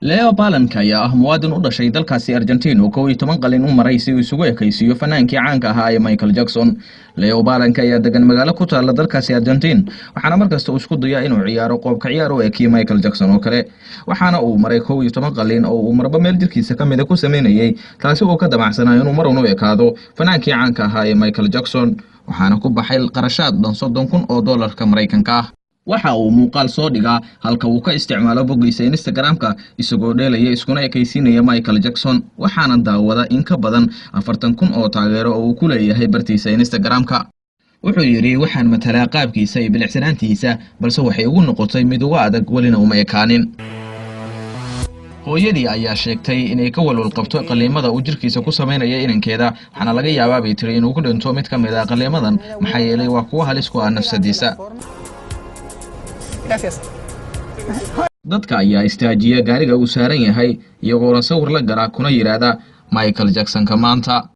Leo Balanka ayaa ah muwaadin u dhashay dalkaasi Argentin oo 11 qalin u maray si uu isugu ekaysiiyo fanaankii caanka ahaa ee Michael Jackson. Leo Balanka ayaa degan magaalo ku taalla dalkaasi Argentin, waxaana markasta uu isku dayaa inuu ciyaaro qoobka ciyaar u ekiyo Michael Jackson oo kale. Waxaana uu maray 11 qalin oo uu marba meel jirkiisa ka mida ku sameynayay, taasi uu ka damacsanayo inuu mar un u ekaado fanaankii caanka ahaa ee Michael Jackson. Waxaana ku baxay qarashaad dhan 30,000 oo doolarka Maraykanka ah. Waxa uu muuqaal soo dhigaa halka uu ka isticmaalo boggiisa Instagram-ka, isagoo dheelaya iskuna ekaysiinaya Michael Jackson, waxaana daawada in ka badan 40,000 oo taageero oo uu ku leeyahay bartiisa Instagram-ka. Wuxuu yidhi: "Waxaan matalaa qaabkiisa iyo bilicsanaantiisa, balse waxay ugu noqotay mid uga adag, welina uma ekaanin." Hooyadii ayaa sheegtay inay ka walwal qabto qaliimada uu jirkiisa ku samaynaya inankeeda, waxaana laga yaabaa, bay tiri, inuu ku dhinto mid ka mid ah qaliimadan, maxaa yeelay waa kuwo halis ku ah nafsadiisa. Gracias. Dadka ayaa istaajiya gaariga uu saaran yahay, iyagoona sawir la gala kuna yidhaahda "Michael Jacksonka maanta".